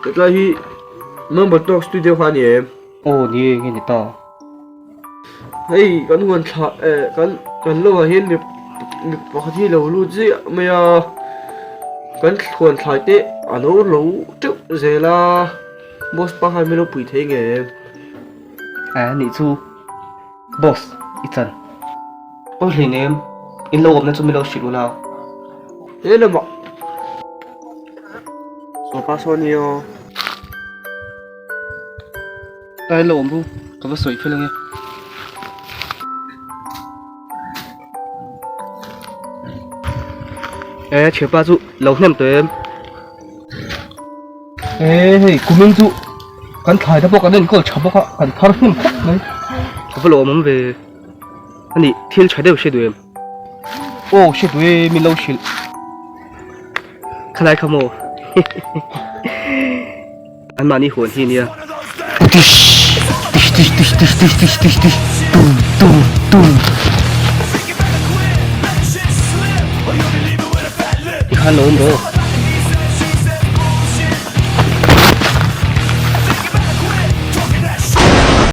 Hetlai hi Mumble Talk Studio kha a ni em? Aw ni e, nge ni ta? Hei kan huan thla eh kan kan lo ah hian mi mi pakhat hi lo lut ziah mai a, kan huan thlai te a lo lo teuh zel a. Boss pa khan min lo pui thei nge em? A nih chu boss i chan. Pawi hlei nem, in lo awmna chu min lo hrilh ula. He lamah saw pa saw nia. Tlai lo awm ru, ka va sawi fel ange. E thianpa chu lo hnem tawh em? E hei kumin chu kan thlai te pawh kan enkawl tha bawk a kan thar hnem khawp mai ka va lawm awm ve ani thil tha deuh hre duh em aw hre duh e min lo hrilh khalai kha maw an mahni huan hi nia tish tish tish tish tish tish tish tish tish tum tum tum tikhan lo awm rawh.